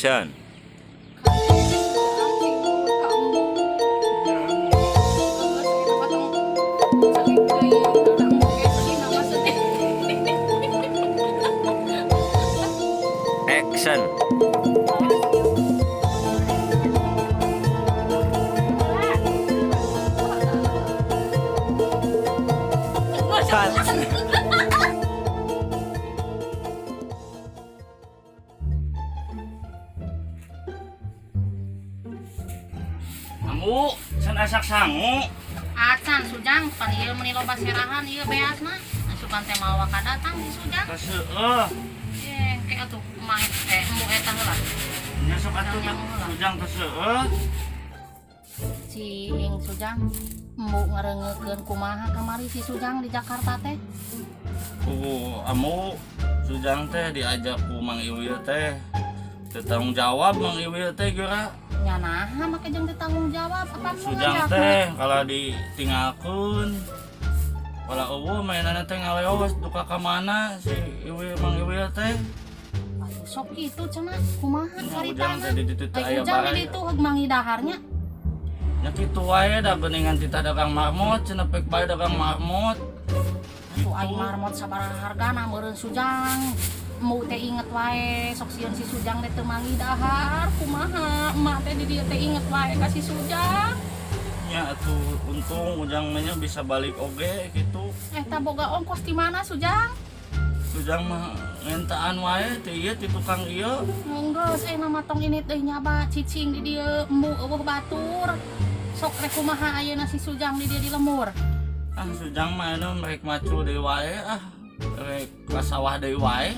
Action. Action. Cut. Ambu, can asak sangu. Acan Sujang, pan ieu meuni loba serahan ieu beasna. Asupan teh mawa ka datang si Sujang. Kaseueuh. Eh, ke atuh emak eh embu eta heula. Nya sok atuh Sujang kaseueuh. Cing Sujang, embu ngareungeukeun kumaha kamari si Sujang di Jakarta teh? Ku ambu Sujang teh diajak ku Mang Iwil teh. Teu tanggung jawab Mang Iwil teh geura. Nya naha make jeung teu tanggung jawab apa nu Sujang ngajak? Teh kalau ditinggalkeun kalau eueuh mainanna teh ngaleos duka ka mana si Iwil, Mang Iwil teh. Atuh sok kitu cenah, kumaha Nya caritana? Ujang teh di ditu teh Ai aya Ujang di baraya. ditu heug mangi daharnya. Nya kitu wae da geuningan tita dagang marmot cenah, pek bae dagang marmot. Atuh ai marmot sabaraha hargana meureun, Sujang? Embu teh inget wae, sok sieun si Sujang teh teu mangi dahar, kumaha emak teh di dieu teh inget wae ka si Sujang. Nya atuh untung Ujang mah nya bisa balik oge gitu. Eta boga ongkos di mana, Sujang? Sujang mah ngentaan wae teh ieu ti tukang ieu. Geus eh nama tong ini teh nyaba cicing di dieu, embu eueuh batur. Sok rek kumaha ayeuna si Sujang di dieu di lembur? Ah, Sujang mah anu rek macul deui wae, ah rek ka sawah deui wae.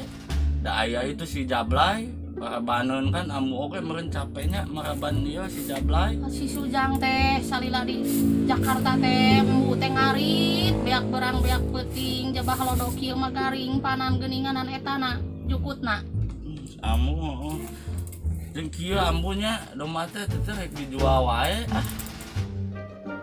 Da aya itu si Jablay marabaneun kan, ambu oge meureun capeknya maraban ieu si Jablay. Si Sujang teh salila di Jakarta teh embu teh ngarit beak berang beak peuting jabah lodo kieu mah garing panan geuninganan etana jukutna. Ambu heeh. Jeung kieu ambunya domba teh teh rek dijual wae ah.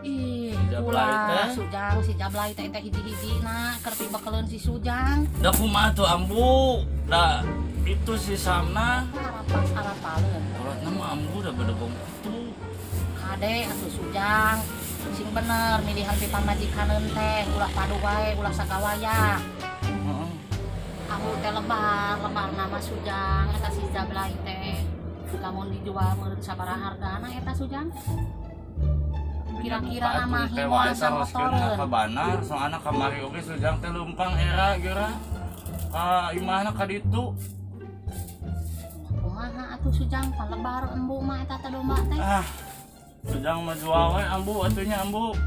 Ih, Jablay ulah teh. Sujang, si Jablay teh teh hiji-hiji na keur pibekeleun si Sujang. Da kumaha tuh ambu? Da itu si Samna. Harapan harapaleun. Kolotna mah ambu da bedegong itu. Kade atuh Sujang. Sing bener milihan pi pamajikaneun teh, ulah padu wae, ulah sagawaya. Heeh. Ambu teh lebar, lebar nama Sujang eta si Jablay teh. Lamun dijual meureun sabaraha hargana eta, Sujang? Kira-kira nama Teh himuan wae taroskeun samotoreun. Ka banar, soalna kamari oge Sujang teh leumpang era geura. Ka imahna ka ditu. Kumaha atuh Sujang, pan lebar embu mah eta teh domba teh. Ah. Sujang mah jual wae ambu atuh nya ambu.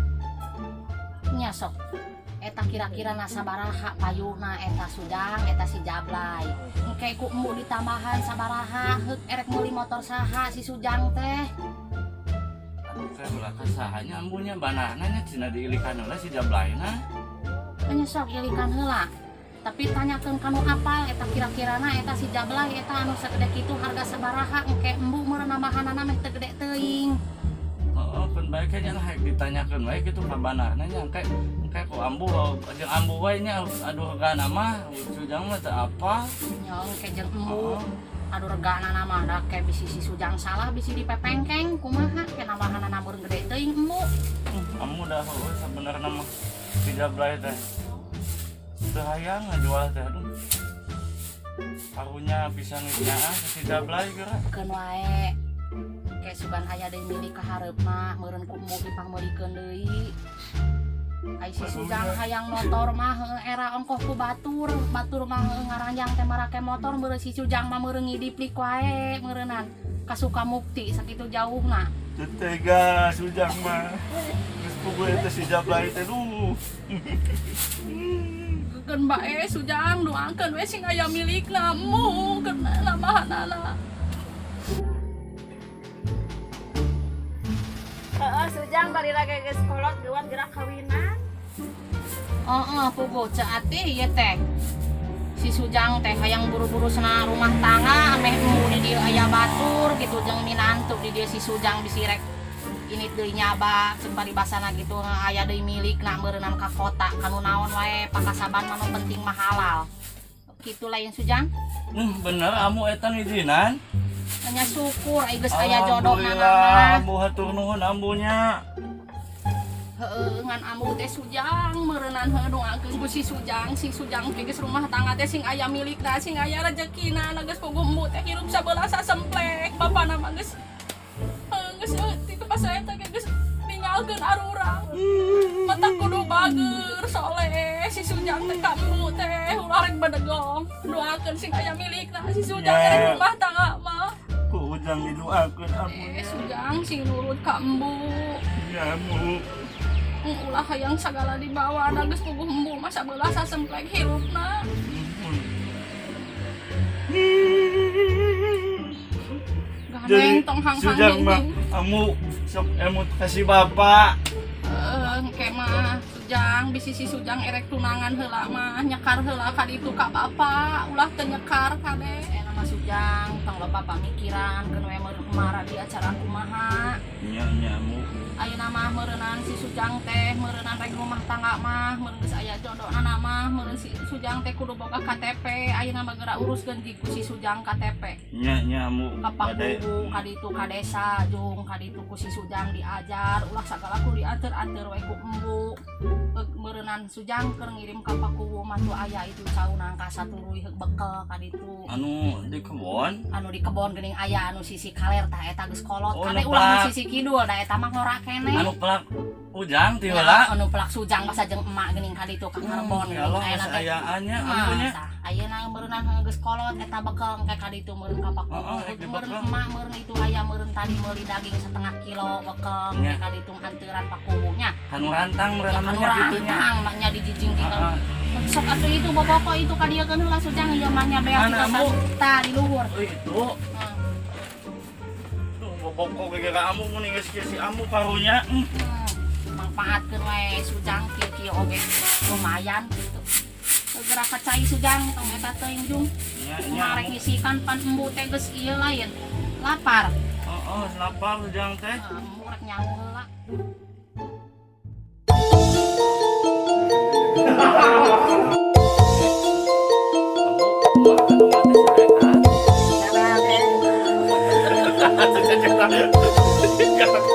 Nya sok eta kira-kira na sabaraha payuna eta, Sujang, eta si Jablay? Engke ku embu ditambahan sabaraha, heuk erek meuli motor saha si Sujang teh? Aduh, teh ulah ka sahanya ambunya, banarna nya cenah diilikan heula si Jablayna. Nya sok ilikan heula. Tapi tanyakeun kanu apal eta kira-kirana eta si Jablay eta anu segede kitu harga sabaraha, engke embu meureun nambahanana meh teu gede teuing. Heeh, pun bae nya lah ditanyakeun wae kitu ka banarna nya, engke engke ku ambu jeung ambu wae nya aduh regana mah Sujang mah teu apa. Nya engke jeung embu. Aduh, regana mah da ke bisi si Sujang salah, bisi dipepengkeng kumaha, ke nambahanana meureun gede teuing embu. Ambu dah heueuh sabenerna mah si Jablay teh. Teu hayang ngajual teh, aduh. Karunya bisa nyaah si Jablay geura. Keun wae. Ke sugan aya deui milik ka hareup mah meureun ku embu dipangmeulikeun deui. Ai si Sujang hayang motor mah heueuh era ongkoh ku batur, batur mah heueuh ngaranjang teh marake motor meureun, si Sujang mah meureun ngidiplik wae meureunan ka Sukamukti sakitu jauhna. Teu tega Sujang mah. Geus puguh eta si Jablay teh duh. Keun bae Sujang, doakeun we sing aya milikna emu keur nambahanana. Heeh, Sujang bari lagi geus kolot geuan gerak kawinan. Heeh, puguh ceu Atih ieu teh. Si Sujang teh hayang buru-buru sena rumah tangga ameh emu di dieu aya batur gitu jeung minantu di dieu, si Sujang bisi rek ini deui nyaba ceuk paribasana gitu aya deui milikna meureunnan ka kota kanu naon wae pakasaban mah nu penting mah halal. Kitu lain, Sujang? Bener amu eta ngijinan. Hanya syukur ai geus aya jodohna Alhamdulillah, mah. Ambu, hatur nuhun ambunya. Heeh, ngan ambu teh, Sujang, meureunan heuh doakeun ku si Sujang, si Sujang teh geus rumah tangga teh sing aya milikna, sing aya rezekina, na geus puguh embu teh hirup sabelah sasemplek, bapana mah geus heuh geus eutik pas eta ge geus ninggalkeun arurang. Mata kudu bager soleh si Sujang teh ka embu teh, ulah rek bedegong. Doakeun sing aya milikna si Sujang Ya. rek rumah tangga mah. Ku ujang didoakeun ambunya. Eh, Sujang sing nurut ka embu. Ya, Ambu. Ulah hayang sagala dibawa, da geus puguh embu mah sabelah sasemplek hirupna. Gandeng tong hang-hang. Sujang mah amu sok emut kasih bapak. Heeh, engke mah Sujang bisi si Sujang erek tunangan heula mah nyekar heula ka ditu ka bapak, ulah teu nyekar kade. Mah Sujang tong loba pamikiran, keun we meureun di acara kumaha. Nya nya, Amu. Ayeuna mah meureunnan si Sujang teh meureunnan rek rumah tangga mah meureun geus aya jodohna mah meureun si Sujang teh kudu boga KTP. Ayeuna mah geura uruskeun di ku si Sujang KTP. Nya nya, Amu. Ka Bade. Pakubu ka ditu ka desa jung ka ditu ku si Sujang diajar, ulah sagala ku diatur-atur we ku embu. Meureunan Sujang keur ngirim ka Pakubu mah tuh aya itu cau nangka saturuy heuk bekel ka ditu. Anu di kebon? Anu di kebon geuning aya anu sisi kaler, tah eta geus kolot. Oh, Kade nu ulah nu pelak. sisi kidul, da eta mah ngora keneh. Anu pelak ujang ti Ya, heula. Anu pelak Sujang masa jeung emak geuning ka ditu ka karbon. Ya Allah, Ayeuna geus teh ayaannya Nah, ambunya. tah, ayeuna meureunnan geus kolot eta bekel engke ka ditu meureun ka Pakubu. Oh, rek Meureun dibekel. emak meureun itu aya meureun tadi meuli daging setengah kilo bekel Nya. engke ka ditu anturan Pakubu nya. Anu rantang Ya, meureun anu nya kitu nya. rantang mah nya dijijing gitu. Heeh. Sok atuh itu boboko itu ka dieu keun heula, Sujang, ieu mah nya beak Mana, kita Ambu? sajuta di luhur. Oh, itu. Duh, boboko gara amu mun geus kieu si amu karunya. Manfaatkeun we, Sujang, kieu-kieu oge lumayan gitu. Geura ka cai, Sujang, tong eta teuing jung. Nya nya. Kumaha rek Amu. ngisikan pan embu teh geus ieu lain. Lapar. Oh, lapar ujang teh. Embu rek nyangu heula. Ambu, kumaha teh sarehat?